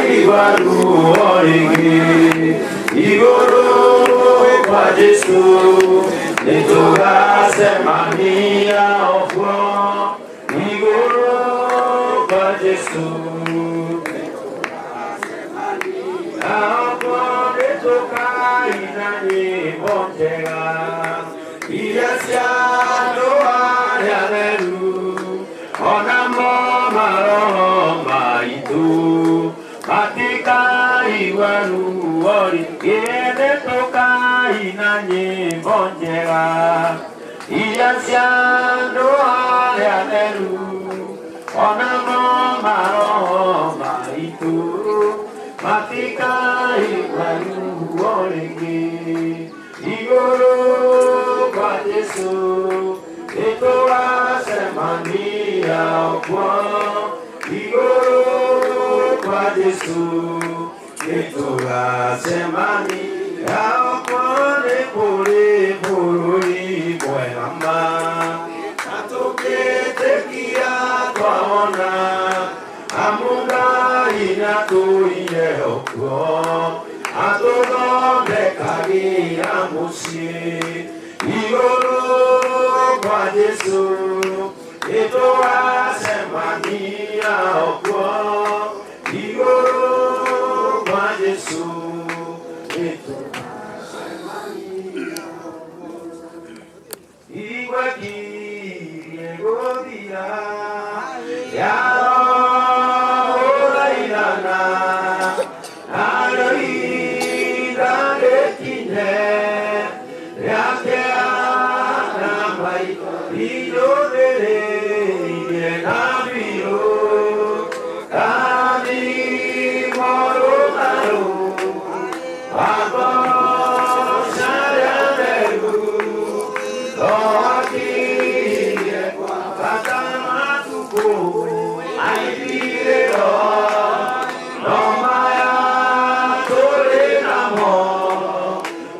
Matikaigua ruo rĩngĩ igũrũ kwa Jesũ nĩtũgacemania okuo igũrũ kwa Jesũ okuo nĩtũkaina nyĩmbo njega iria cia andũ arĩa atheru onamo maroho maitũ matikaigua ruo rĩngĩ nĩtũkaina nyĩmbo njega iria cia andũ arĩa atheru onamo maroho maitũ matikaigua ruo rĩngĩ igũrũ kwa Jesũ nĩtũgacemania okuo igũrũ kwa Jesũ nĩtũgacemania okuo nĩ kũrĩ bũrũri mwega ma na tũkĩtĩkia twawona amu Ngai nĩatũire okuo atũthondekagĩra mũciĩ igũrũ kwa Jesũ nĩtũgacemania okuo igũrũ kwa Jesũ nĩtũgacemania igwe kirie gũthira yarũrairana narĩo ihinda rĩkinye rĩakeana maitho irũrĩrĩirie na biũ kani morũngarũ wa ngoro cia arĩa atheru twakirie kwambata matukũ maithirĩro no maya tũrĩ namo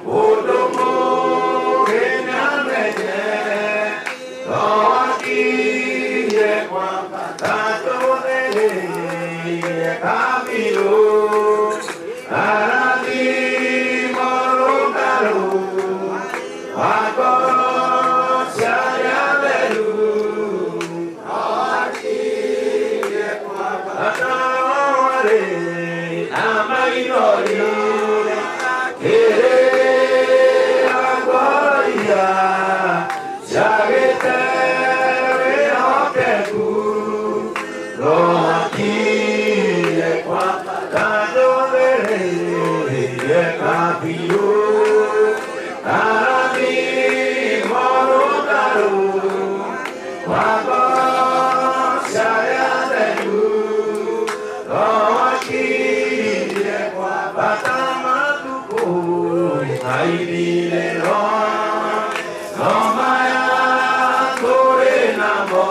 mũndũ mũũgĩ nĩamenye twakirie kwambata tũthĩrĩirie kabirũ arathi morũngarũ wa ngoro cia arĩa atheru kwambata warĩ na maithori kĩrĩra ngoro iria ciagĩte wĩhokeku twakirie kwambata tũthĩrĩirie kabiũ arathi morũngarũ wa ngoro cia arĩa atheru twakirie kwambata matukũ maithirĩro no maya tũrĩ namo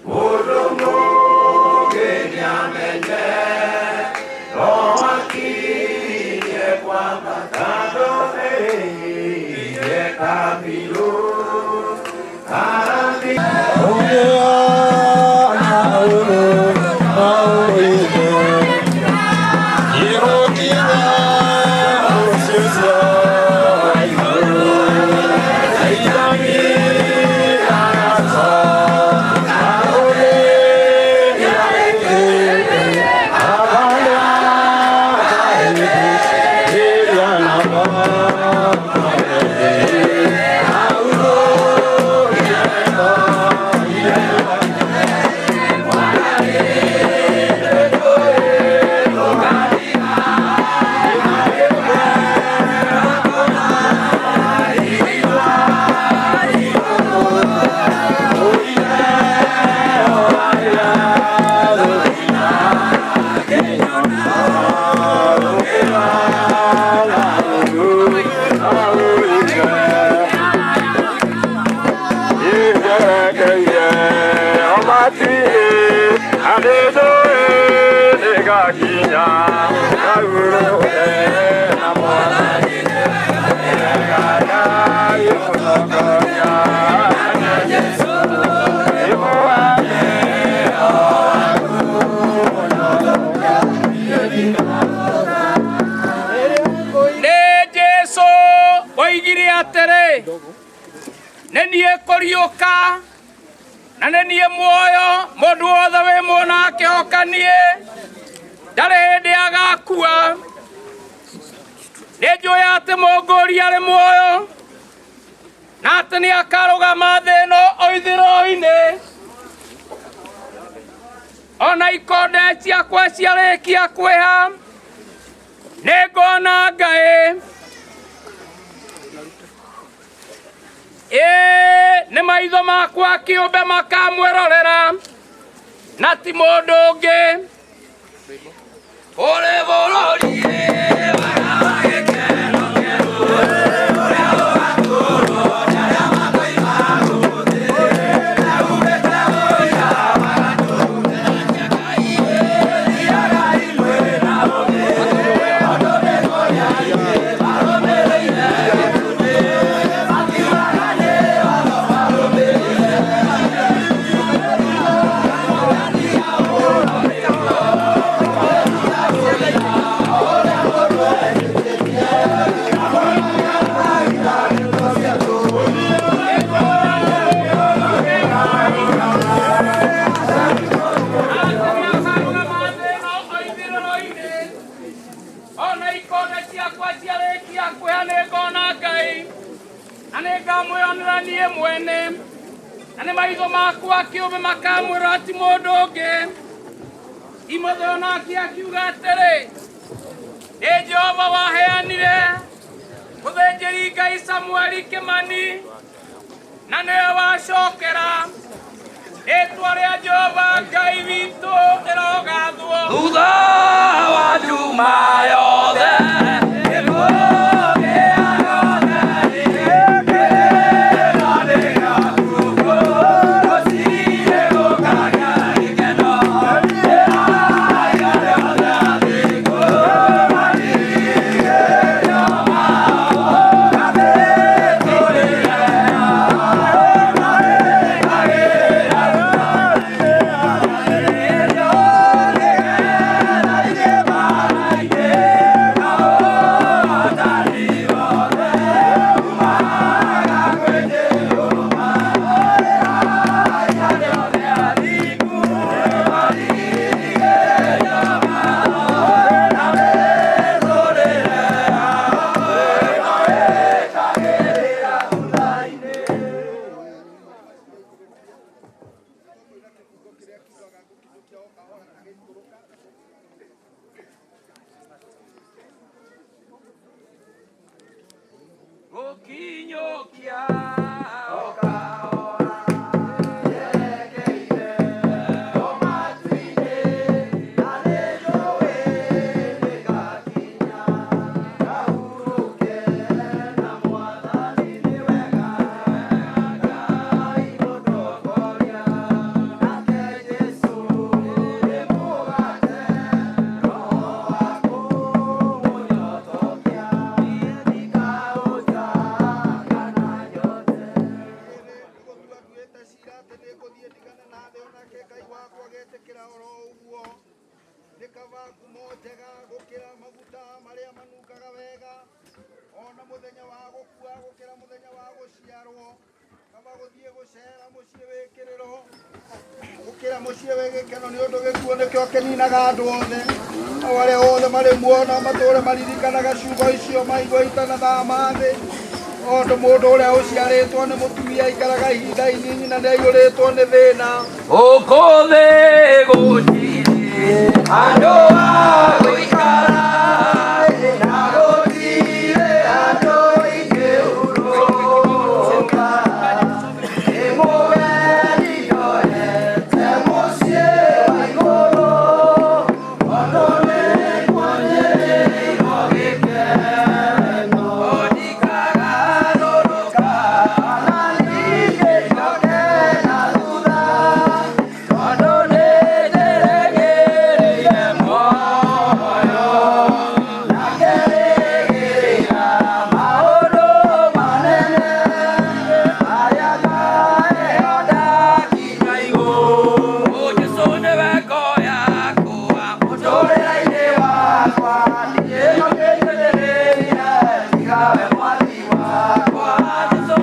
mũndũ mũũgĩ nĩamenye twakirie kwambata tũthĩrĩirie kabiũ arathi Nĩ niĩ kũriũka na nĩ niĩ muoyo. Mũndũ wothe wĩ muona akĩhoka niĩ ndarĩ hĩndĩ agakua. Nĩ njũĩ atĩ Mũngũri arĩ muoyo na atĩ nĩ akarũgama thĩ ĩno o ithirũ-inĩ. Ona ikonde ciakwa ciarĩkia kwĩha nĩ ngona Ngai. Ĩĩ nĩ maitho makwa kĩũmbe makamwĩrorera na ti mũndũ ũngĩ. Ũrĩ bũrũri ona ikonde ciakwa ciarĩkia kwĩha nĩ ngona Ngai na nĩ ngamwĩonera niĩ mwene na nĩ maitho makwa kĩũmbe makamwĩrora ti mũndũ ũngĩ. Timotheo nake akiuga atĩrĩ, nĩ Jehova waheanire mũthĩnjĩri Ngai Samueli Kĩmani na nĩwe wacokera. Rĩtwa rĩa Jehova Ngai witũ rĩrogathwo. Thutha wa nduma yothe Gũkinyũkia Nĩgũtua nduĩte cira atĩ nĩngũthiĩ ndigane na thĩ onake Ngai wakwa agetĩkĩra oro ũguo. Nĩ kaba ngumo njega gũkĩra maguta marĩa manungaga wega, ona mũthenya wa gũkua gũkĩra mũthenya wa gũciarwo. Kaba gũthiĩ gũcera mũciĩ wĩ kĩrĩro gũkĩra mũciĩ wĩ gĩkeno, nĩ ũndũ gĩkuũ nĩkĩo kĩninaga andũ othe. Nao arĩa othe marĩ muoyo no matũũre maririkanaga ciugo icio maigua itanathama thĩ. Tondũ mũndũ ũrĩa ũciarĩtwo nĩ mũtumia aikaraga ihinda inyinyi na nĩ aiyũrĩtwo nĩ thĩna. Gũkũ thĩ gũtirĩ andũ a gũikara na gũtirĩ andũ ingĩhurũka. Nĩ mũgeni ndoete mũciĩ wa igũrũ, tondũ nĩkuonyereirwo gĩkeno. Ndikagarũrũka ona ningĩ njoke na thutha, tondũ nĩndĩrĩgĩrĩire muoyo. Na ngerĩgĩrĩra maũndũ manene marĩa ngaheo ndakinya igũrũ. Jesũ nĩwe ngo yakwa mũtũũrĩre-inĩ wakwa, ndirĩ ũngĩ njĩtĩrĩire tiga we Mwathi wakwa. Jesũ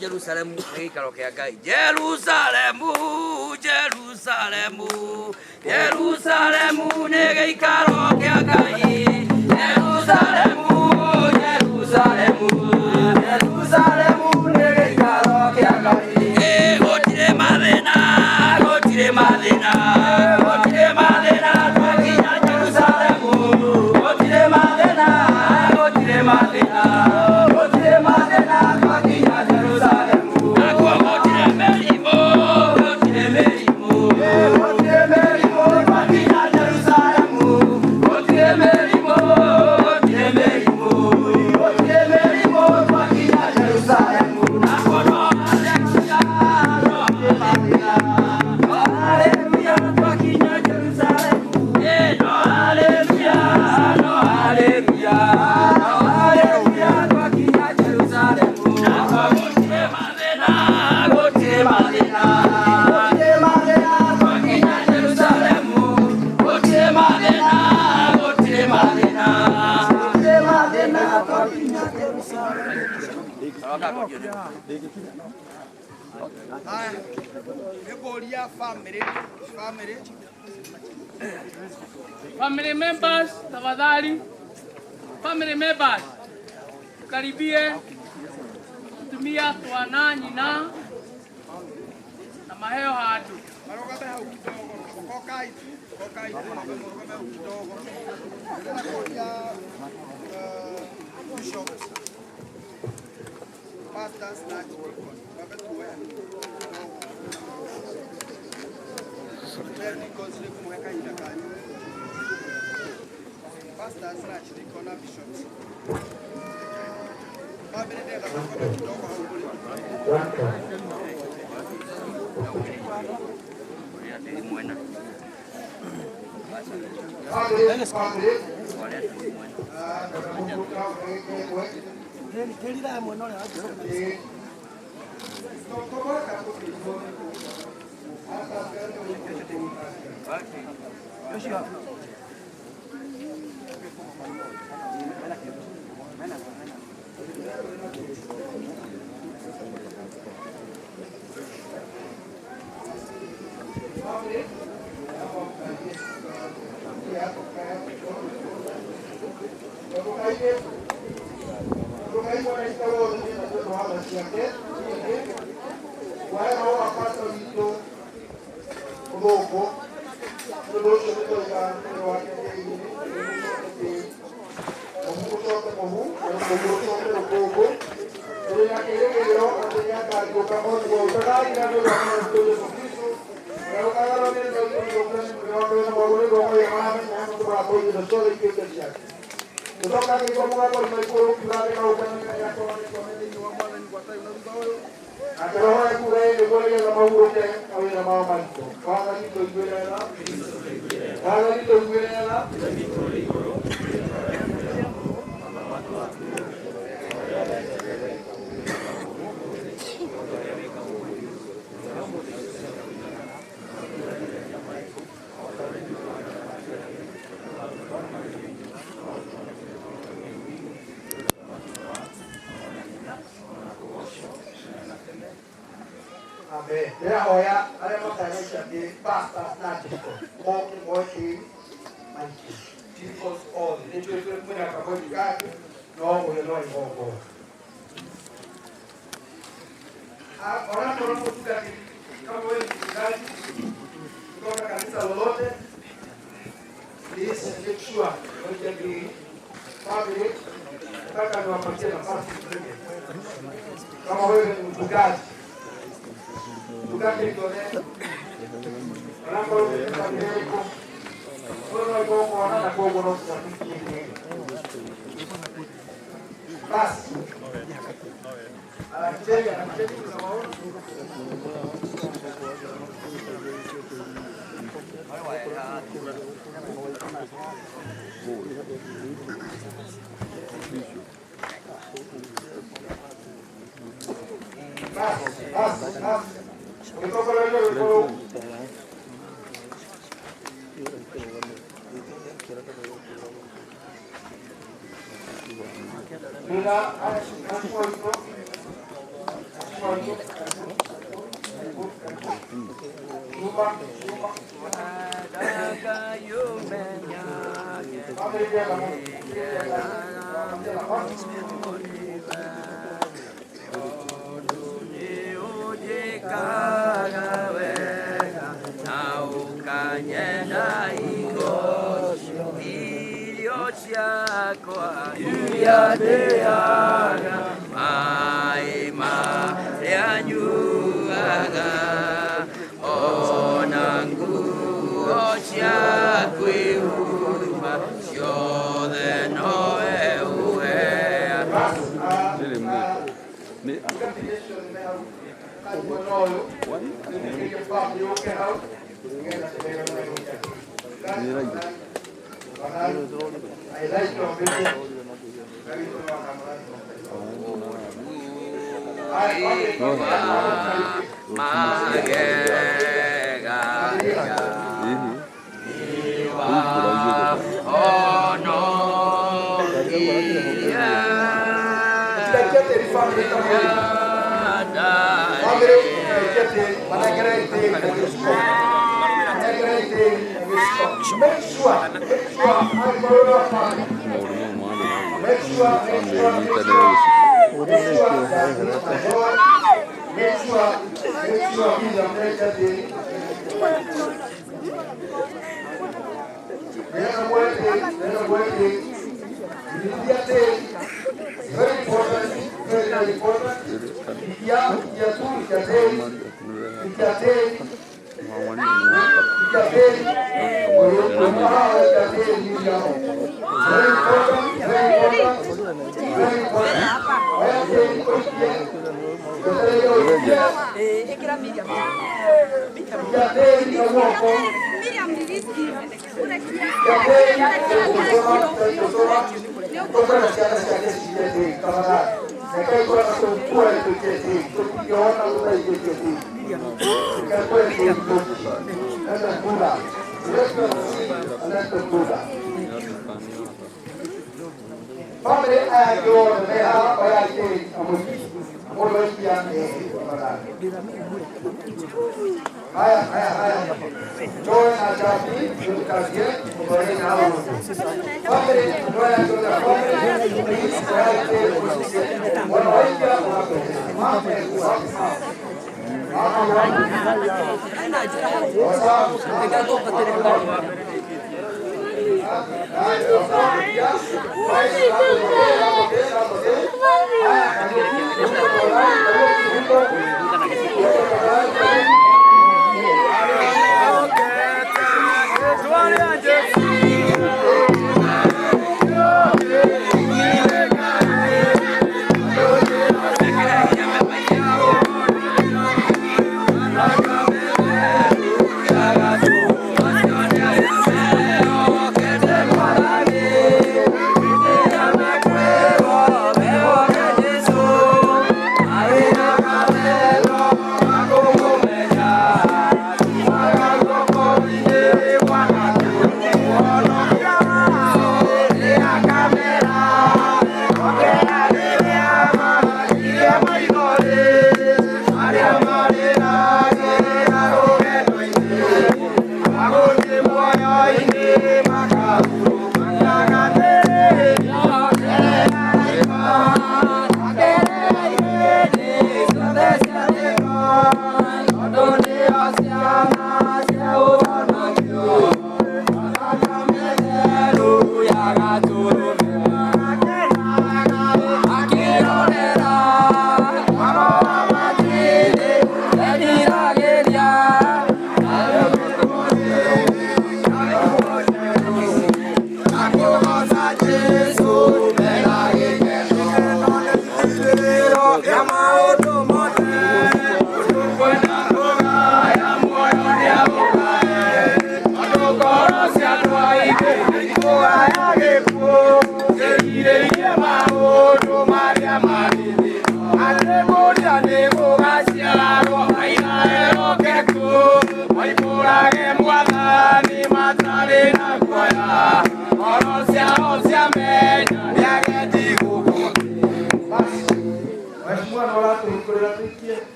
Jerusalemu gĩikaro kĩa Ngai. Jerusalemu, Jerusalemu, Jerusalemu nĩ gĩikaro kĩa Ngai. Jerusalemu, Jerusalemu, Jerusalemu nĩ gĩikaro kĩa Ngai. Gũtirĩ mathĩna, gũtirĩ mathĩna, gũtirĩ mathĩna twakinya Jerusalemu. Gũtirĩ mathĩna, gũtirĩ mathĩna, gũtirĩ mathĩna twakinya Jerusalemu. Nakuo gũtirĩ mĩrimũ, gũtirĩ mĩrimũ, gũtirĩ mĩrimũ twakinya Jerusalemu. Gũtirĩ mĩrimũ, gũtirĩ mĩrimũ, gũtirĩ mĩrimũ twakinya Jerusalemu. Nakuo no haleluya, no haleluya, no haleluya twakinya Jerusalemu. No haleluya, no haleluya, no haleluya twakinya Jerusalemu. Nakuo gũtirĩ mathĩna, gũtirĩ mathĩna, gũtirĩ mathĩna twakinya Jerusalemu. Gũtirĩ mathĩna, gũtirĩ mathĩna, gũtirĩ mathĩna twakinya Jerusalemu. Haya, nĩngũria family, family. Family members, tafadhali. Family members, tukaribie tumia twana nyina na maheo handu. Marũgame hau kidogo, kokai tu, kokai tu, marũgame hau kidogo. Ndĩrenda kũria bishops, pastors na archdeacon, mambe tuoe kidogo. Deacons nĩ kũmũhe kahinda kanyu. Pastors na archdeacon na bishops. Family ndĩrenda mũrũgame kidogo hau mũrĩ. Family, family. Ah, Amen. Ndĩrahoya arĩa matarĩcia nĩ pastors na deacons moke moe tĩri maikie. Deacons othe nĩ njũĩ kwĩna kabori kangĩ no ũyũ no igongona. Onakorwo mũtungatĩri kama wewe ni mchungaji kutoka kanisa lolote, please make sure mwenye family, nataka niwapatie nafasi nyingine. Kama wewe ni mchungaji mchungaji tuone onakorwo nĩ familia ĩrĩkũ ũyũ no igongona na koguo no nginya tũkinyie. Basi anacheza anacheza tunawaona. Basi basi basi. Ũgĩtongorerio rwĩmbo rũu. Nina acio acio Nyuma, nyuma.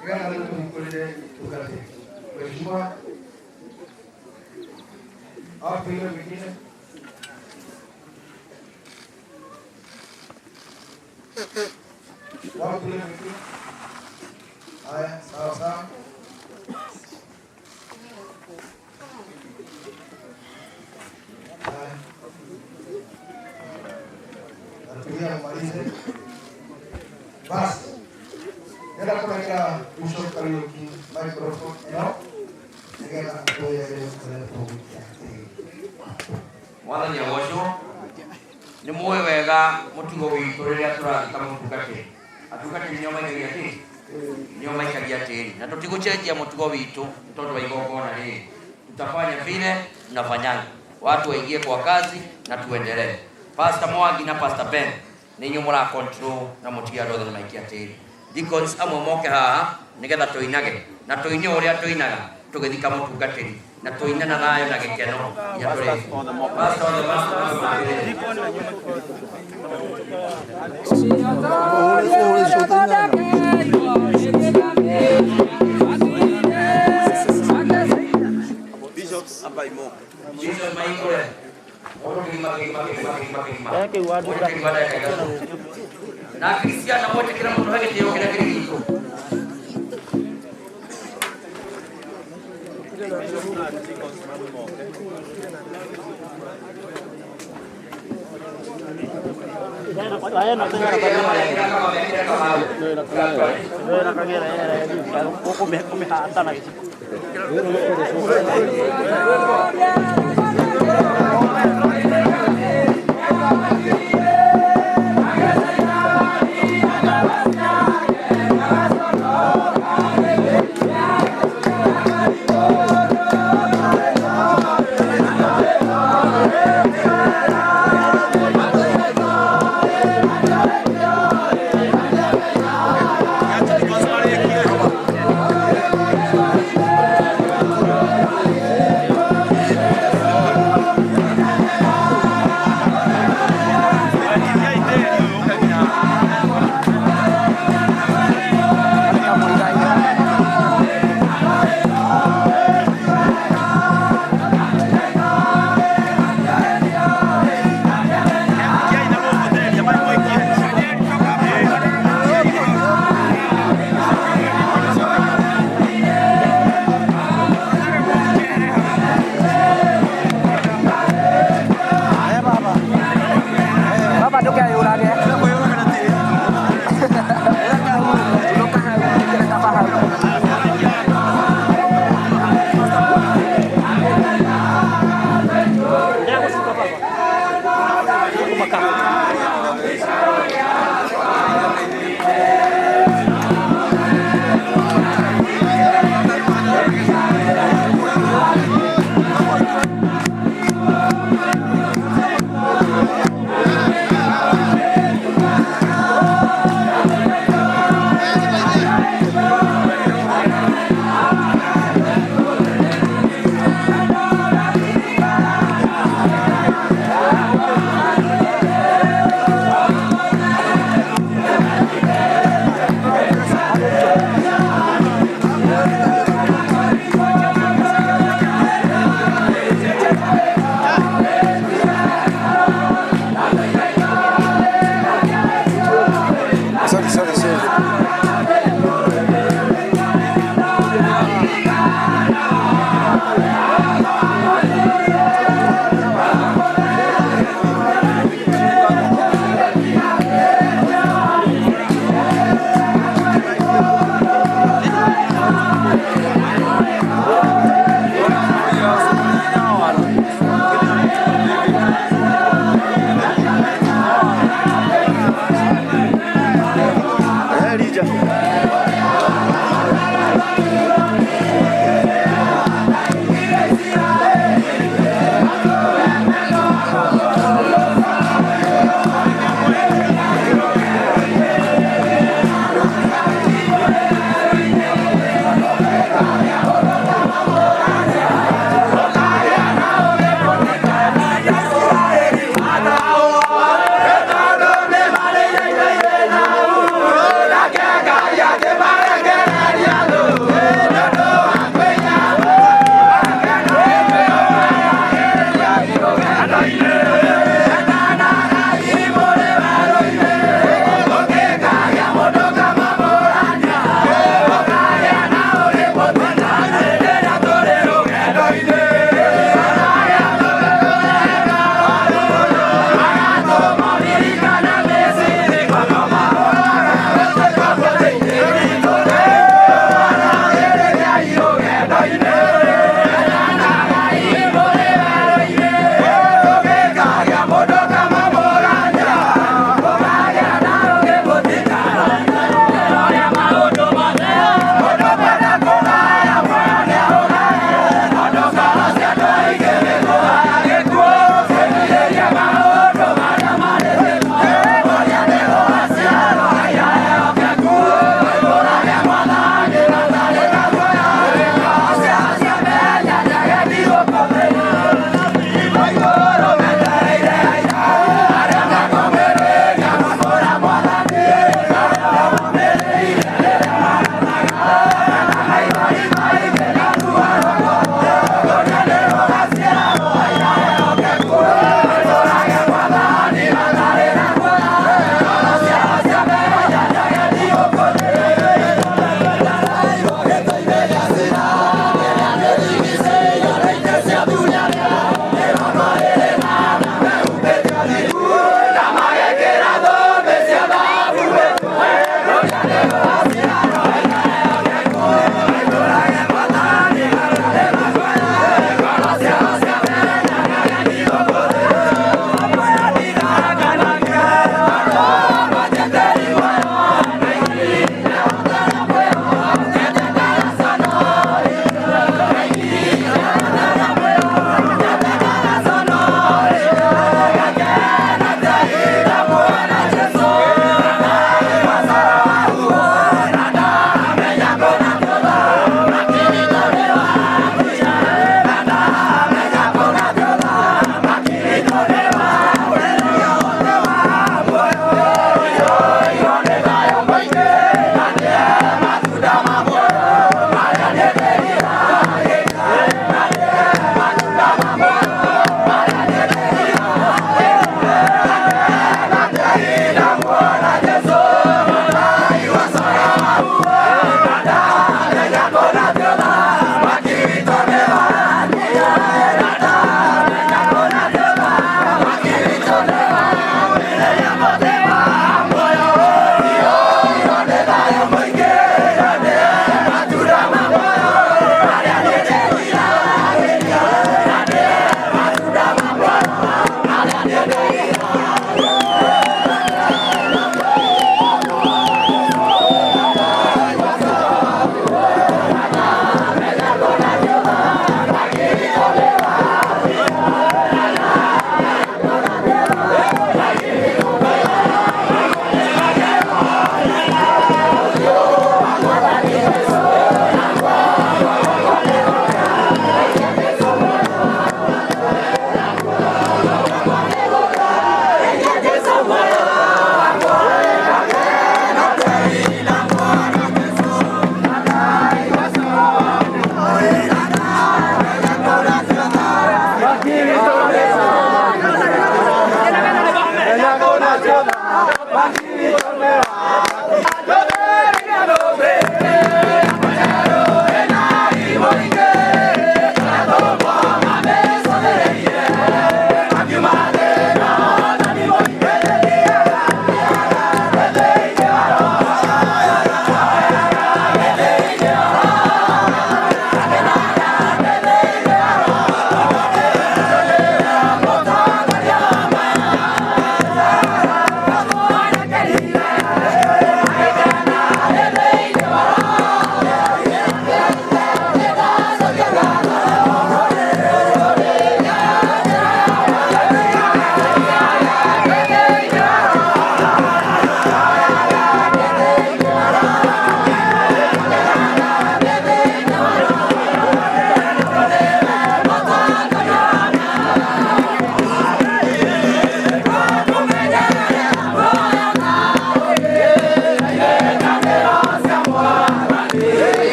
Nĩgetha rĩu tũhingũrĩre tungatĩri. Mheshimiwa, wapi yule mwingine? Wapi yule mwingine? Haya, sawa sawa. Haya. Natulia umalize. Basi. Nenda kũnengera Bishop Kariuki microphone ĩno nĩgetha atwĩre ũrĩa tũgũikia tĩri. Mwathani agocwo. Nĩ mũĩ wega mũtugo witũ rĩrĩa tũrathika mũtungatĩri. Atungatĩri nĩo maikagia tĩri, nĩo maikagia tĩri, na tũtigũcenjia mũtugo witũ nĩ tondũ wa igongona rĩrĩ. Tutafanya vile tunafanyaga, watu waingie kwa kazi na tuendelee. Pastor Mwangi na Pastor Ben nĩ inyuĩ mũra control na mũtige andũ othe nĩ maikia tĩri. Deacons amwe moke haha nĩgetha tũinage na tũine ũrĩa tũinaga tũgĩthika mũtungatĩri na tũine na thayũ na gĩkeno nginya tũrĩkie. Pastor othe, pastor. Bishop maingũre. Mũndũ kĩgima kĩgima kĩgima kĩgima kĩgima. Mũndũ kĩgima ndagĩka ithatũ. Na Kristiana mwetĩkĩra mũtũhe gĩtĩo kĩrĩa kĩrĩ gitũ.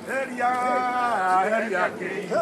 Heria, heria kĩhinga.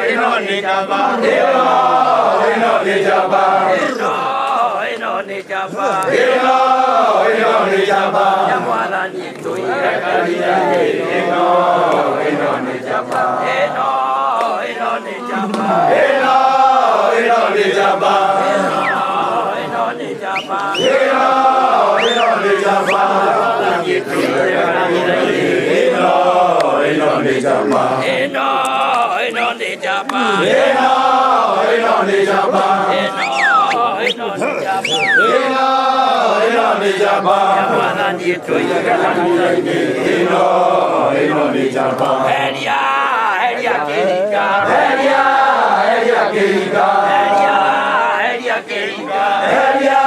Ĩno nĩ njamba. Ĩno nĩ njamba. Ĩno nĩ njamba. Ĩno nĩ njamba. Ya Mwathani ĩtũire kanitha-inĩ. Ĩno nĩ njamba. Ĩno nĩ njamba. Ĩno nĩ njamba. Ĩno nĩ njamba. Ĩno nĩ njamba. Mwathani ĩtũire kanitha-inĩ. Ĩno nĩ njamba. Ĩno nĩ njamba. Ĩno nĩ njamba. Ĩno nĩ njamba. Ĩno nĩ njamba. Ya Mwathani ĩtũire kanitha-inĩ. Ĩno nĩ njamba. Heria, heria kĩhinga. Heria, heria kĩhinga. Heria, heria kĩhinga. Heria,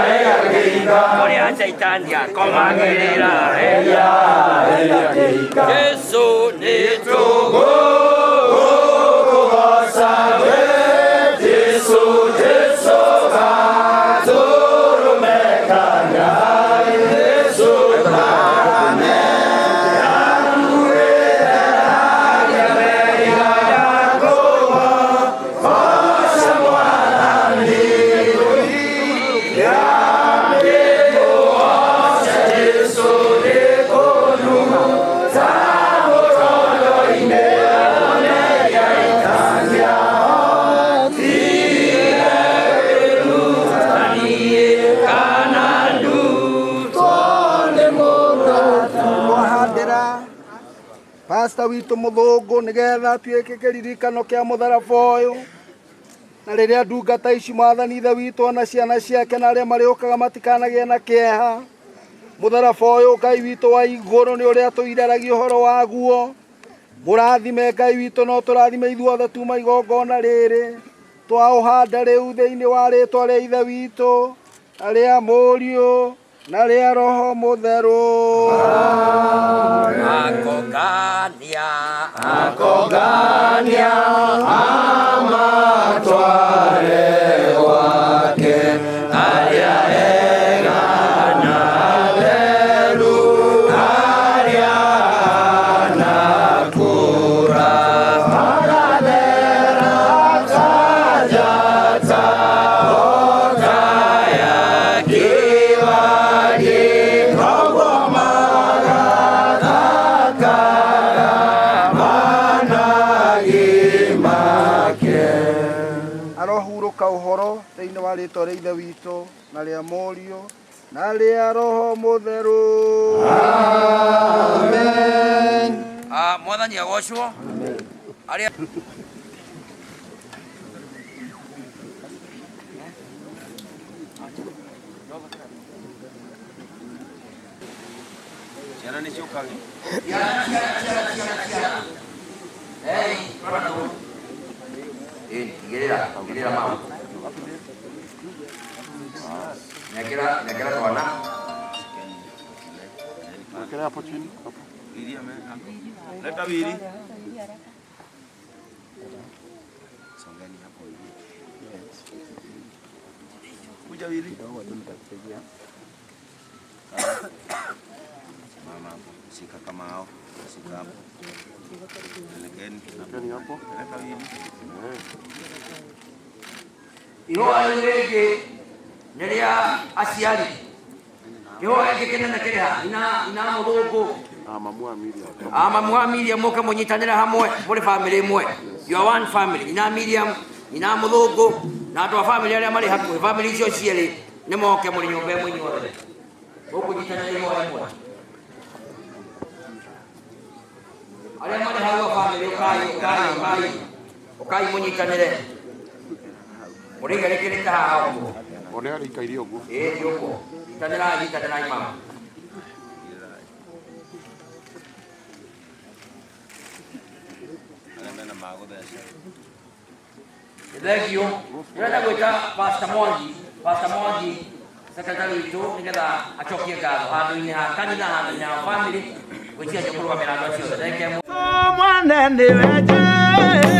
heria kĩhinga. Kũrĩa Shaitani akomagĩrĩra. Heria, heria kĩhinga. Jesu nĩ tũgũkũgooca we Jesu, Jesu gatũrũme ka Ngai. Jesu thakame yaku ĩtheragia mehia yakũhooca Mwathani. Yamĩkũhooca Jesu nĩkũnuta mũtondo-inĩ. Twahandĩra pasta witũ mũthũngũ nĩgetha atuĩke kĩririkano kĩa mũtharaba ũyũ, na rĩrĩa ndungata ici Mwathani Ithe witũ ona ciana ciake na arĩa marĩũkaga matikanagĩe na kĩeha. Mũtharaba ũyũ Ngai witũ wa igũrũ nĩ ũrĩa tũiraragia ũhoro waguo. Mũrathime Ngai witũ, no tũrathime ithuothe tuma igongona rĩrĩ twaũhanda rĩu thĩinĩ wa rĩtwa rĩa Ithe witũ na rĩa Mũriũ na rĩa Roho Mũtheru. Akongania, akongania amatware gwake arĩa ega na atheru, arĩa anakũra magathera ta njata ota ya kĩwariĩ, noguo magathakaga managĩ make. Arohurũka ũhoro thĩinĩ wa rĩtwa rĩa Ithe witũ na rĩa Mũriũ na rĩa Roho Mũtheru. Amen. Mwathani agocwo. Arĩa Ciana nĩ ciũkage. Hey, tigĩrĩra, tigĩrĩra mama. Nengera, nengera twana. Wekelea hapo chini hapo. Leta wili. Songeni hapo hivi. Kuja wili. Mama hapo. Shika kama hao. Shika hapo. Pelekeni. Pelekeni hapo. Leta wili. Ihũa rĩu rĩngĩ nĩ rĩa aciari. Kĩhũa gĩkĩ kĩnene kĩrĩ ha? Ina mũthũngũ. Mamu wa Miriam. Mamu wa Miriam mũke mũnyitanĩre hamwe mũrĩ family ĩmwe. You are one family. Ina Miriam, ina mũthũngũ na andũ a family arĩa marĩ hakuhĩ, family icio cierĩ nĩ moke mũrĩ nyũmba ĩmwe inyuothe. Mũkũnyitanĩra ihũa rĩmwe. Arĩa marĩ hau a family ũkai, ũkai, ũkai. Ũkai mũnyitanĩre. Mũrĩigarĩkĩrĩte haha ũguo. One arĩa ikaire ũguo. Ĩĩ ti ũguo. Nyitanĩrai, nyitanĩrai mama. Magũtheca. Thank you. Ndĩrenda gwĩta Pastor Mwangi, Pastor Mwangi secretary witũ nĩgetha acokie ngatho handũ-inĩ ha kanitha, handũ-inĩ ha family, gwĩtia njũkũrũgamĩra andũ acio othe. Thank you. Mwana nĩwe Jesũ.